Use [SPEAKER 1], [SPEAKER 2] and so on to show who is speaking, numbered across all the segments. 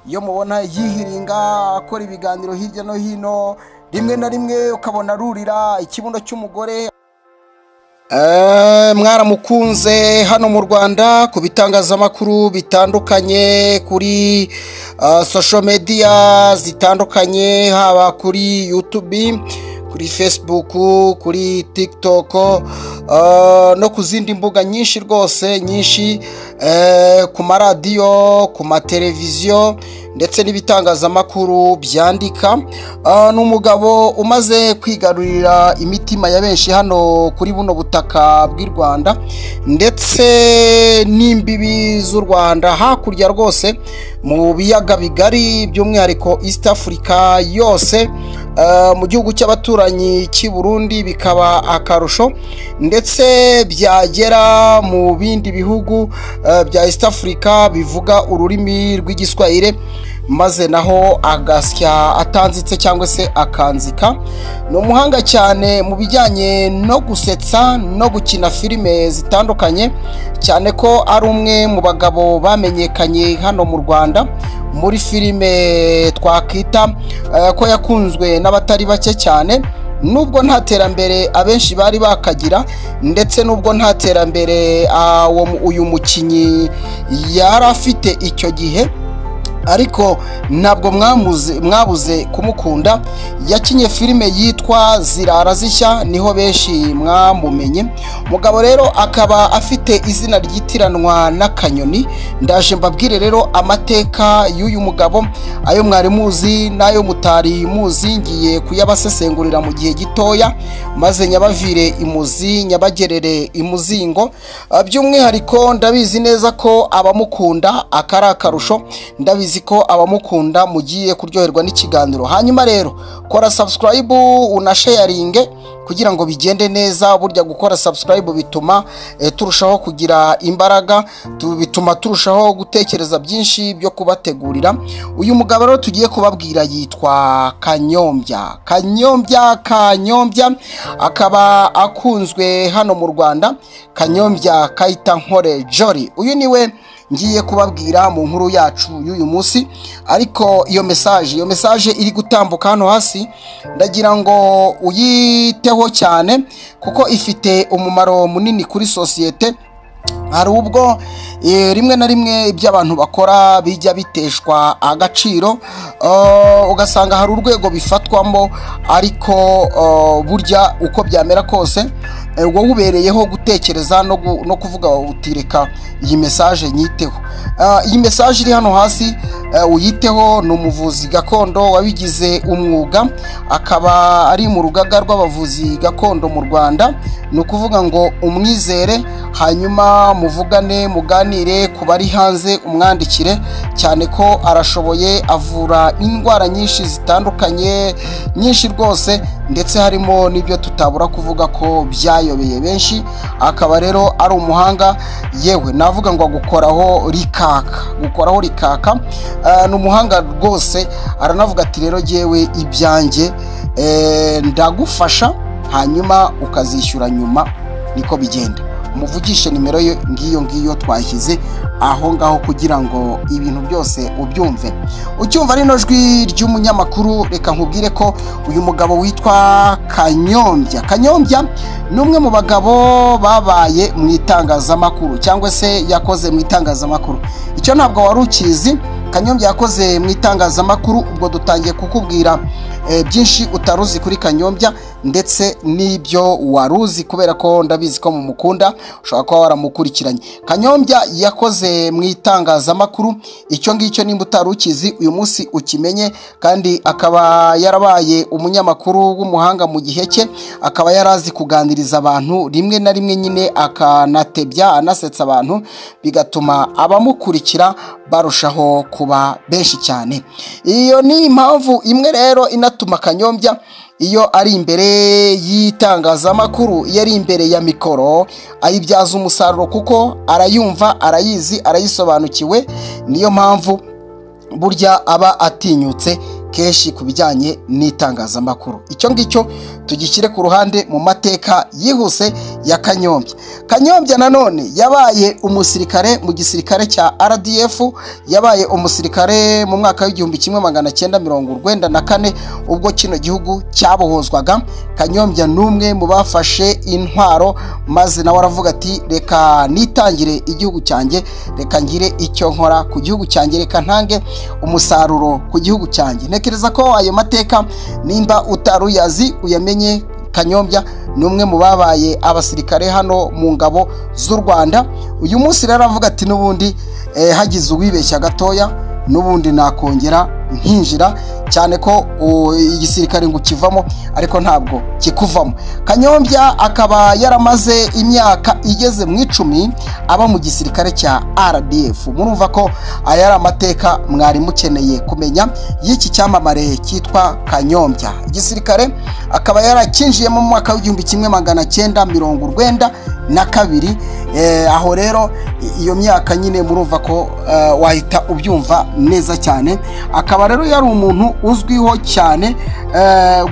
[SPEAKER 1] Iyo mubona yihiringa akora ibiganiro hirya no hino, rimwe na rimwe ukabona arurira ikibuno cy'umugore. Mwaramukunze hano mu Rwanda ku bitangazamakuru bitandukanye, kuri social media zitandukanye, haba kuri YouTube, kuri Facebook, kuri TikTok, no ku zindi mbuga nyinshi rwose nyinshi, ku maradiyo, ku mateleviziyo ndetse n'ibitangazamakuru byandika. Ni umugabo umaze kwigarurira imitima ya benshi hano kuri buno butaka bw'i Rwanda ndetse n'imbibi z'u Rwanda hakurya rwose mu biyaga bigari, by'umwihariko East Africa yose, mu gihugu cy'abaturanyi cy'i Burundi bikaba akarusho, ndetse byagera mu bindi bihugu bya East Africa bivuga ururimi rw'igiswahili, maze naho agasya atanzitse cyangwa se akanzika. Ni umuhanga cyane mu bijyanye no gusetsa no gukina filime zitandukanye, cyane ko ari umwe mu bagabo bamenyekanye hano mu Rwanda muri filime twakita ko yakunzwe n'abatari bake cyane, nubwo nta terambere abenshi bari bakagira, ndetse nubwo nta terambere uyu mukinnyi yari afite icyo gihe, ariko ntabwo mwabuze kumukunda. Yakinye filime yitwa Zirara Zishya, niho benshi mwamumenye. Mugabo rero akaba afite izina ryitiranwa n'akanyoni. Ndaje mbabwire rero amateka y'uyu mugabo, ayo mwari muzi n'ayo mutari muzi, ngiye kuyabasesengurira mu gihe gitoya, maze nyabavire imuzi nyabagerere imuzingo. By'umwihariko ndabizi neza ko abamukunda akari akarusho, ndabizi ko abamukunda mugiye kuryoherwa n'ikiganiro. Hanyuma rero kora subscribe unasharinge kugira ngo bigende neza. Burya gukora subscribe bituma turushaho kugira imbaraga, bituma turushaho gutekereza byinshi byo kubategurira. Uyu mugabo rero tugiye kubabwira yitwa Kanyombya. Kanyombya, Kanyombya akaba akunzwe hano mu Rwanda, Kanyombya Kayitankore Jolly. Uyu niwe ngiye kubabwira mu nkuru yacu y'uyu munsi. Ariko iyo message iri gutambuka hano hasi, ndagira ngo uyiteho cyane kuko ifite umumaro munini kuri sosiyete. Hari ubwo rimwe na rimwe ibyo abantu bakora bijya biteshwa agaciro, ugasanga hari urwego bifatwamo, ariko burya uko byamera kose wowe ubereyeho gutekereza no kuvuga utireka iyi message nyiteho. Iyi message iri hano hasi uyiteho. Ni umuvuzi gakondo wabigize umwuga, akaba ari mu rugaga rw'abavuzi gakondo mu Rwanda. Ni ukuvuga ngo umwizere, hanyuma muvugane, muganire, ku bari hanze umwandikire, cyane ko arashoboye, avura indwara nyinshi zitandukanye, nyinshi rwose, ndetse harimo n'ibyo tutabura kuvuga ko byayobeye benshi. Akaba rero ari umuhanga, yewe navuga ngo gukoraho rikaka, gukoraho rikaka. Ni umuhanga rwose. Aranavuga ati rero jyewe ibyanjye ndagufasha, hanyuma ukazishyura nyuma, niko bigenda. Umuvugishe, nimero ye ngiyo ngiyo twashyize aho ngaho kugira ngo ibintu byose ubyumve. Ucyumva rino jwi ry'umunyamakuru, reka nkubwire ko uyu mugabo witwa Kanyombya. Kanyombya ni umwe mu bagabo babaye mu itangazamakuru, cyangwa se yakoze mu itangazamakuru. Icyo ntabwo wari ukizi, Kanyombya yakoze mu itangazamakuru. Ubwo dutangiye kukubwira byinshi utaruzi kuri Kanyombya ndetse n'ibyo waruzi, kubera ko ndabizi ko mumukunda, ushobora kuba waramukurikiranye. Kanyombya yakoze mu itangazamakuru, icyo ngicyo nimba utarukizi uyu munsi ukimenye. Kandi akaba yarabaye umunyamakuru w'umuhanga mu gihe cye, akaba yarazi kuganiriza abantu, rimwe na rimwe nyine akanatebya anasetsa abantu, bigatuma abamukurikira barushaho kuba benshi cyane. Iyo ni impamvu imwe rero inatuma Kanyombya iyo ari imbere y'itangazamakuru, iyo ari imbere ya mikoro, ayibyaza umusaruro, kuko arayumva, arayizi, arayisobanukiwe. Niyo mpamvu burya aba atinyutse kenshi ku bijyanye n'itangazamakuru. Icyo ngicyo tugishyire ku ruhande mu mateka yihuse ya Kanyombya. Kanyombya nanone yabaye umusirikare mu gisirikare cya RDF, yabaye umusirikare mu mwaka w'1994 ubwo kino gihugu cyabohozwaga. Kanyombya n'umwe mu bafashe intwaro, maze nawe aravuga ati reka nitangire igihugu cyanjye, reka ngire icyo nkora ku gihugu cyanjye, reka ntange umusaruro ku gihugu cyanjye. Ntekereza ko ayo mateka nimba utaruyazi uyamenye. Kanyombya ni umwe mu babaye abasirikare hano mu ngabo z'u Rwanda. Uyu munsi rero avuga ati n'ubundi hagize uwibeshya gatoya n'ubundi nakongera nkinjira, cyane ko igisirikare ngo kivamo ariko ntabwo kikuvamo. Kanyombya akaba yaramaze imyaka igeze mu 10 aba mu gisirikare cya RDF. Murumva ko aya ari amateka mwari mukeneye kumenya y'iki cyamamare cyitwa Kanyombya. Igisirikare akaba yarakinjiyemo mu mwaka w'1992. Aho rero iyo myaka nyine murumva ko wahita ubyumva neza cyane. Akaba rero yari umuntu uzwiho cyane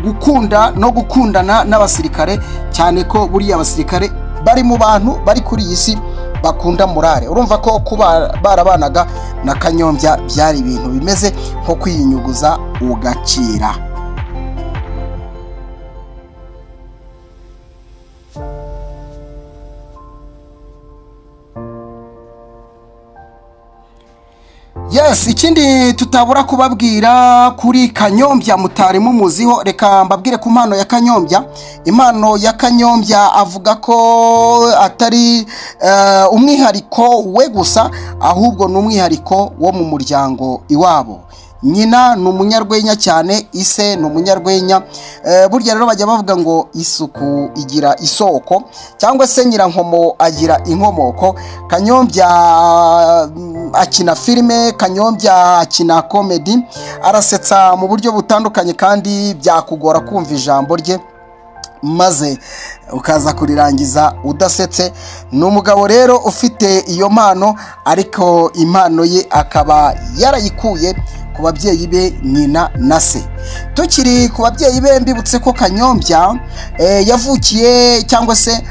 [SPEAKER 1] gukunda no gukundana n'abasirikare, cyane ko buriya abasirikare bari mu bantu bari kuri iyi si bakunda morale. Urumva ko kuba barabanaga na Kanyombya byari ibintu bimeze nko kwiyinyuguza ugacira. Yes, ikindi tutabura kubabwira kuri Kanyombya mutari mumuziho, reka mbabwire ku mpano ya Kanyombya. Impano ya Kanyombya avuga ko atari umwihariko we gusa, ahubwo ni umwihariko wo mu muryango iwabo. Nyina ni umunyarwenya cyane, ise ni umunyarwenya. Burya rero bajya bavuga ngo isuku igira isoko, cyangwa se nyirankomo agira inkomoko. Kanyombya akina filime, Kanyombya akina comedy, arasetsa mu buryo butandukanye kandi byakugora kumva ijambo rye maze ukaza kurirangiza udasetse. Ni umugabo rero ufite iyo mpano, ariko impano ye akaba yarayikuye ku babyeyi be, nyina na se. Tukiri ku babyeyi be, mbibutse ko Kanyombya yavukiye cyangwa se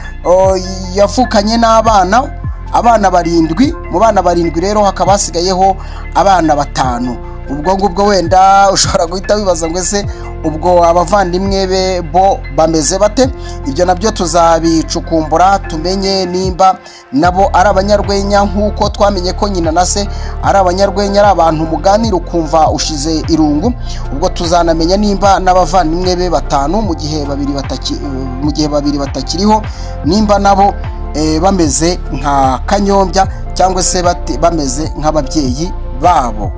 [SPEAKER 1] yavukanye n'abana, abana barindwi. Mu bana barindwi rero hakaba hasigayeho abana 5. Ubwo ngubwo wenda ushobora guhita wibaza ngo ese ubwo abavandimwe be bo bameze bate? Ibyo nabyo tuzabicukumbura tumenye nimba nabo ari abanyarwenya, nkuko twamenye ko nyina na se ari abanyarwenya, ari abantu muganira ukumva ushize irungu. Ubwo tuzanamenya nimba n'abavandimwe be 5 mu gihe babiri batakiriho, nimba nabo bameze nka Kanyombya cyangwa se bameze nk'ababyeyi babo.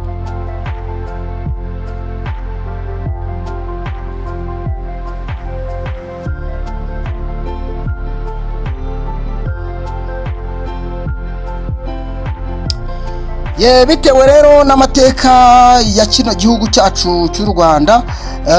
[SPEAKER 1] Bitewe rero n'amateka ya kino gihugu cyacu cy'u Rwanda,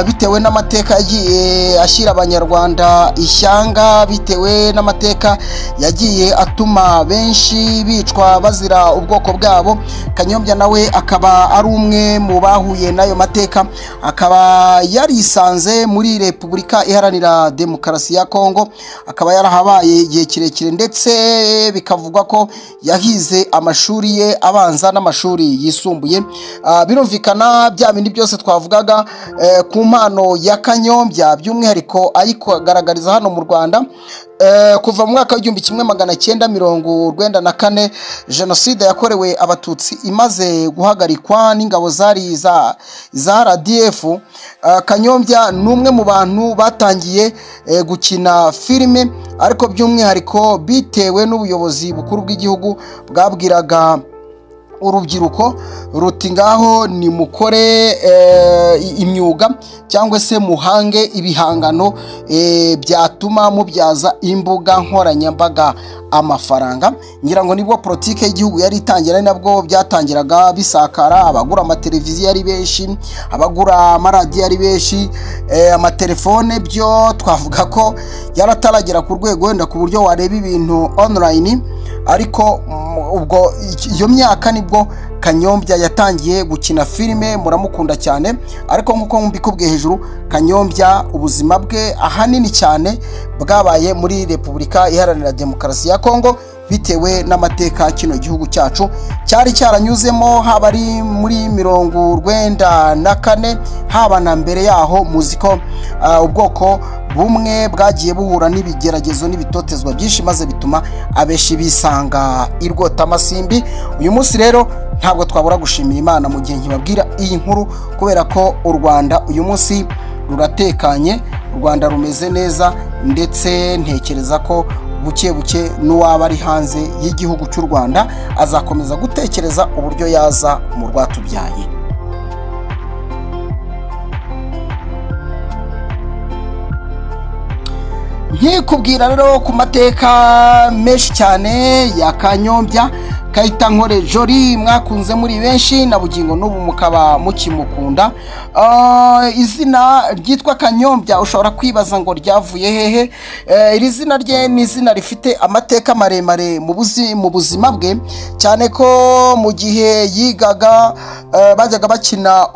[SPEAKER 1] bitewe n'amateka yagiye ashyira abanyarwanda ishyanga, bitewe n'amateka yagiye atuma benshi bicwa bazira ubwoko bwabo, Kanyombya nawe akaba ari umwe mu bahuye n'ayo mateka, akaba yarisanze muri Repubulika Iharanira Demokarasi ya Kongo, akaba yarahabaye igihe kirekire, ndetse bikavugwa ko yahize amashuri ye abanza n'amashuri yisumbuye. Birumvikana bya bindi byose twavugaga ku mpano ya Kanyombya, by'umwihariko ayikugaragariza hano mu Rwanda. Kuva mu mwaka w'1994 jenoside yakorewe abatutsi imaze guhagarikwa n'ingabo zari za RDF, Kanyombya ni umwe mu bantu batangiye gukina filime, ariko by'umwihariko bitewe n'ubuyobozi bukuru bw'igihugu bwabwiraga urubyiruko ruti ngaho ni mukore imyuga cyangwa se muhange ibihangano byatuma mubyaza imbuga nkoranyambaga amafaranga. Ngira ngo nibwo politike y'igihugu yari itangira, nabwo byatangiraga bisakara, abagura amateleviziyo ari benshi, abagura amaradiyo ari benshi, amatelefone byo twavuga ko yarataragera ku rwego wenda ku buryo wareba ibintu online, ariko Ubwo iyo myaka nibwo Kanyombya yatangiye gukina filime, muramukunda cyane. Ariko nk'uko mbikubwiye hejuru, Kanyombya ubuzima bwe ahanini cyane bwabaye muri Repubulika Iharanira Demokarasi ya Kongo, bitewe n'amateka kino gihugu cyacu cyari cyaranyuzemo, haba ari muri 94, haba na mbere yaho. Muzi ko ubwoko bumwe bwagiye buhura n'ibigeragezo n'ibitotezwa byinshi, maze bituma abenshi bisanga irwotamasimbi. Uyu munsi rero ntabwo twabura gushimira Imana mu gihe nkibabwira iyi nkuru, kubera ko u Rwanda uyu munsi ruratekanye, u Rwanda rumeze neza, ndetse ntekereza ko buke buke n'uwaba ari hanze y'igihugu cy'u Rwanda azakomeza gutekereza uburyo yaza mu rwatubyaye. Nkikubwira rero ku mateka menshi cyane ya Kanyombya Kayitankore Jolie, mwakunze muri benshi na bugingo n'ubu mukaba mukimukunda. Izina ryitwa Kanyombya ushobora kwibaza ngo ryavuye hehe? Iri zina rye ni izina rifite amateka maremare mu buzima bwe, cyane ko mu gihe yigaga bajyaga bakina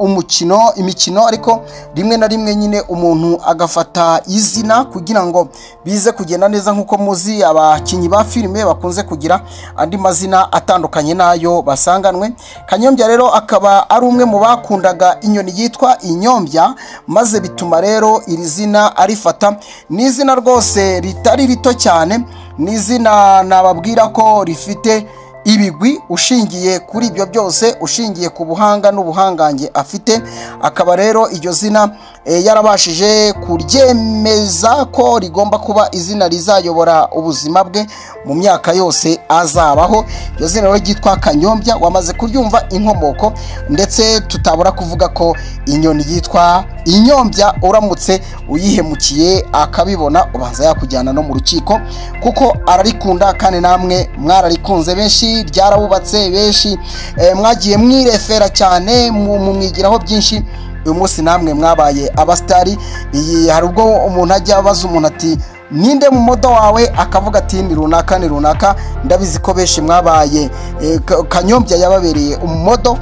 [SPEAKER 1] imikino, ariko rimwe na rimwe nyine umuntu agafata izina kugira ngo bize kugenda neza. Nk'uko muzi abakinnyi ba filime bakunze kugira andi mazina atandukanye nayo basanganwe. Kanyombya rero akaba ari umwe mu bakundaga inyoni yitwa inyombya, maze bituma rero iri zina arifata. Ni izina rwose ritari rito cyane, ni izina nababwira ko rifite ibigwi ushingiye kuri ibyo byose, ushingiye ku buhanga n'ubuhangange afite. Akaba rero iryo zina yarabashije kuryemeza ko rigomba kuba izina rizayobora ubuzima bwe mu myaka yose azabaho. Iryo zina rero ryitwa Kanyombya, wamaze kuryumva inkomoko, ndetse tutabura kuvuga ko inyoni yitwa inyombya uramutse uyihemukiye akabibona ubanza yakujyana no mu rukiko, kuko ararikunda kandi namwe mwararikunze benshi, ryarabubatse benshi, mwagiye mwirefera cyane, mumwigiraho byinshi. Uyu munsi namwe mwabaye abastari. Iyi hari ubwo umuntu ajya abaza umuntu ati ninde mu modo wawe, akavuga ati ni runaka ni runaka. Ndabizi ko benshi mwabaye Kanyombya yababereye umumodo,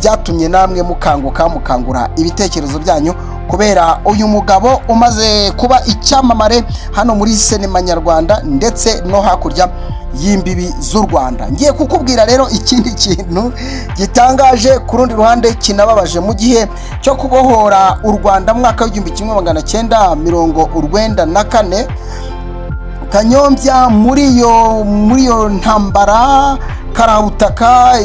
[SPEAKER 1] byatumye namwe mukanguka mukangura ibitekerezo byanyu, kubera uyu mugabo umaze kuba icyamamare hano muri sinema nyarwanda ndetse no hakurya y'imbibi z'u Rwanda. Ngiye kukubwira rero ikindi kintu gitangaje ku rundi ruhande kinababaje. Mu gihe cyo kubohora u Rwanda mu mwaka w'1994, Kanyombya muri iyo ntambara karabutaka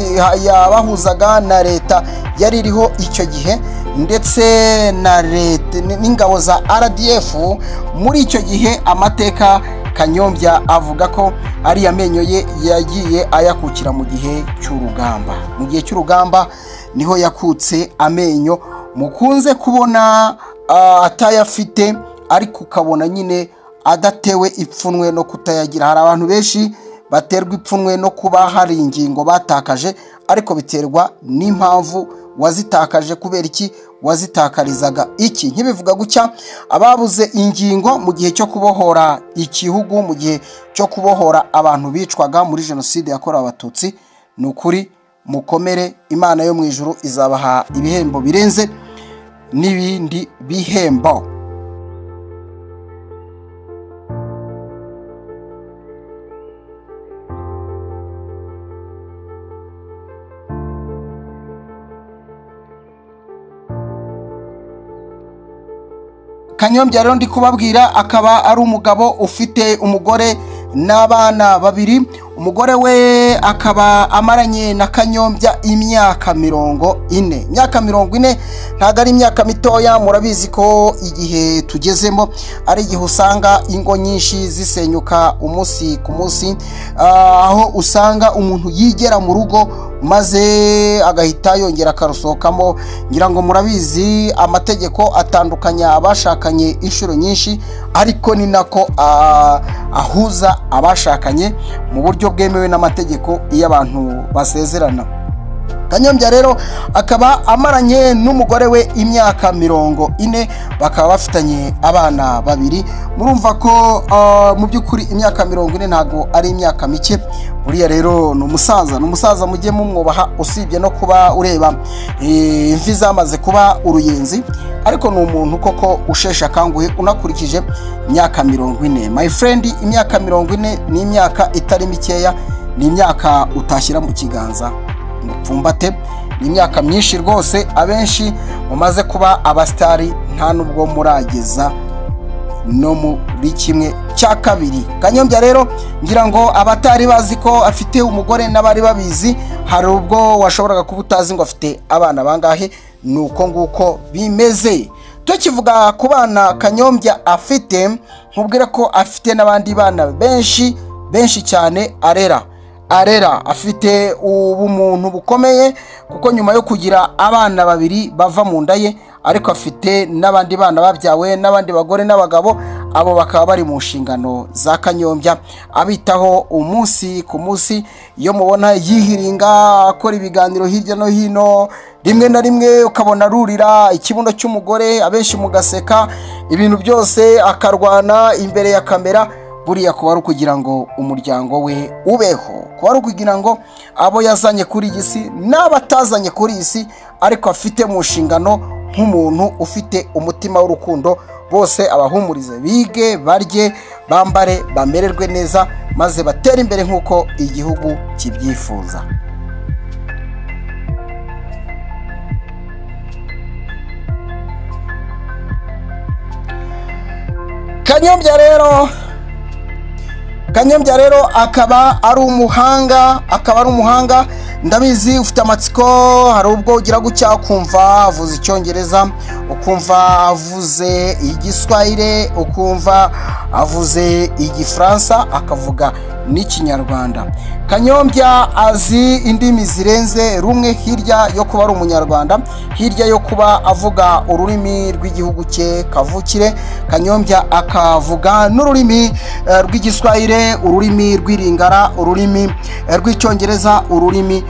[SPEAKER 1] yabahuzaga na leta yari iriho icyo gihe, ndetse na leta n'ingabo za RDF muri icyo gihe, amateka Kanyombya avuga ko ari amenyo ye yagiye ayakukira mu gihe cy'urugamba. Mu gihe cy'urugamba niho yakutse amenyo, mukunze kubona atayafite, ariko ukabona nyine adatewe ipfunwe no kutayagira. Hari abantu benshi baterwa ipfunwe no kuba hari ingingo batakaje, ariko biterwa n'impamvu wazitakaje, kubera iki wazitakarizaga iki. Nkibivuga gutya, ababuze ingingo mu gihe cyo kubohora igihugu, mu gihe cyo kubohora abantu bicwaga muri jenoside yakorewe Abatutsi, ni ukuri mukomere, Imana yo mu ijuru izabaha ibihembo birenze n'ibindi bihembo. Kanyombya rero ndi kubabwira akaba ari umugabo ufite umugore n'abana babiri. Umugore we akaba amaranye na Kanyombya imyaka 40. Imyaka 40 ntago ari imyaka mitoya. Murabizi ko igihe tugezemo ari igihe usanga ingo nyinshi zisenyuka umunsi ku munsi, aho usanga umuntu yigera mu rugo maze agahita yongera akarusohokamo. Ngira ngo murabizi amategeko atandukanya abashakanye inshuro nyinshi, ariko ni nako ahuza abashakanye mu buryo bwemewe n'amategeko iyo abantu basezerana. Kanyombya rero akaba amaranye n'umugore we imyaka 40, bakaba bafitanye abana babiri. Murumva ko mu by'ukuri imyaka 40 ntago ari imyaka mike. Buriya rero ni umusaza, mujye mumwubaha, usibye no kuba ureba imvi zamaze kuba uruyenzi, ariko ni umuntu koko usheshe akanguhe unakurikije imyaka 40. My friend, imyaka 40 ni imyaka itari mikeya, ni imyaka utashyira mu kiganza mupfumbate, ni imyaka myinshi rwose. Abenshi mumaze kuba abastari nta nubwo murageza no muri 1/2. Kanyombya rero ngira ngo abatari bazi ko afite umugore n'abari babizi, hari ubwo washoboraga kuba utazi ngo afite abana bangahe. Nuko nguko bimeze. Tukivuga ku bana Kanyombya afite, nkubwira ko afite n'abandi bana benshi benshi cyane arera. Afite ubumuntu bukomeye, kuko nyuma yo kugira abana babiri bava mu nda ye, ariko afite n'abandi bana babyawe n'abandi bagore n'abagabo, abo bakaba bari mu nshingano za Kanyombya, abitaho umunsi ku munsi. Iyo mubona yihiringa akora ibiganiro hirya no hino, rimwe na rimwe ukabona arurira ikibuno cy'umugore, abenshi mugaseka, ibintu byose akarwana imbere ya kamera. Buriya kuba ari ukugira ngo umuryango we ubeho, kuba ari ukugira ngo abo yazanye kuri iyi si n'abatazanye kuri iyi si, ariko afite mu nshingano nk'umuntu ufite umutima w'urukundo, bose abahumurize, bige, barye, bambare, bamererwe neza, maze batere imbere nk'uko igihugu kibyifuza. Kanyombya rero akaba ari umuhanga, ndabizi ufite amatsiko. Hari ubwo ugira gucya ukumva avuze Icyongereza, ukumva avuze Igiswahili, ukumva avuze Igifaransa, akavuga n'Ikinyarwanda. Kanyombya azi indimi zirenze rumwe, hirya yo kuba ari umunyarwanda, hirya yo kuba avuga ururimi rw'igihugu cye kavukire, Kanyombya akavuga n'ururimi rw'Igiswahili, ururimi rw'Iringara, ururimi rw'Icyongereza, ururimi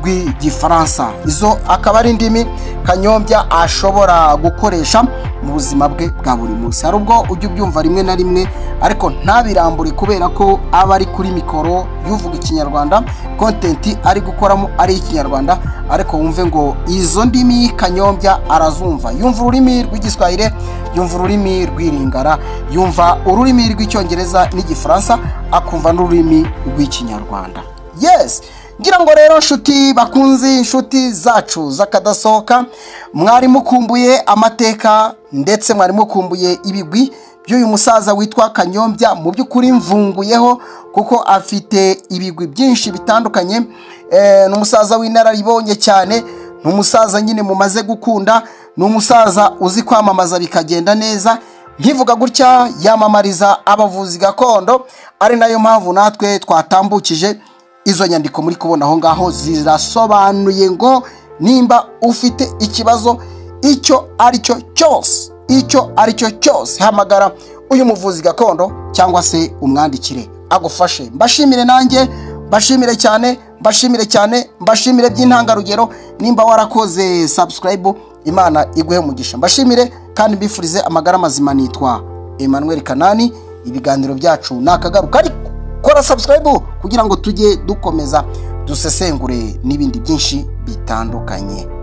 [SPEAKER 1] rw'Igifaransa. Izo akaba ari indimi Kanyombya ashobora gukoresha mu buzima bwe bwa buri munsi. Hari ubwo ujya ubyumva rimwe na rimwe, ariko ntabirambure kubera ko aba ari kuri mikoro yuvuga Ikinyarwanda, content ari gukoramo ari Ikinyarwanda, ariko wumve ngo izo ndimi Kanyombya arazumva. Yumva ururimi rw'Igiswahili, yumva ururimi rw'Iringara, yumva ururimi rw'Icyongereza n'Igifaransa, akumva n'ururimi rw'Ikinyarwanda. Yes, ngira ngo rero nshuti bakunzi, inshuti zacu zakadasohoka, mwari mukumbuye amateka ndetse mwari mukumbuye ibigwi by'uyu musaza witwa Kanyombya. Mu by'ukuri mvunguyeho kuko afite ibigwi byinshi bitandukanye. Ni umusaza w'inararibonye cyane, ni umusaza nyine mumaze gukunda, ni umusaza uzi kwamamaza bikagenda neza. Nkivuga gutya yamamariza abavuzi gakondo, ari nayo mpamvu natwe twatambukije izo nyandiko muri kubona aho ngaho, zirasobanuye ngo nimba ufite ikibazo icyo aricyo cyose, icyo aricyo cyose, hamagara uyu muvuzi gakondo cyangwa se umwandikire agufashe. Mbashimire nanjye, mbashimire cyane, mbashimire cyane, mbashimire by'intangarugero. Nimba warakoze subscribe, Imana iguhe umugisha. Mbashimire kandi mbifurize amagara mazima. Nitwa Emmanuel Kanani, ibiganiro byacu nakagaruka, ariko kora subscribe kugira ngo tujye dukomeza dusesengure n'ibindi byinshi bitandukanye.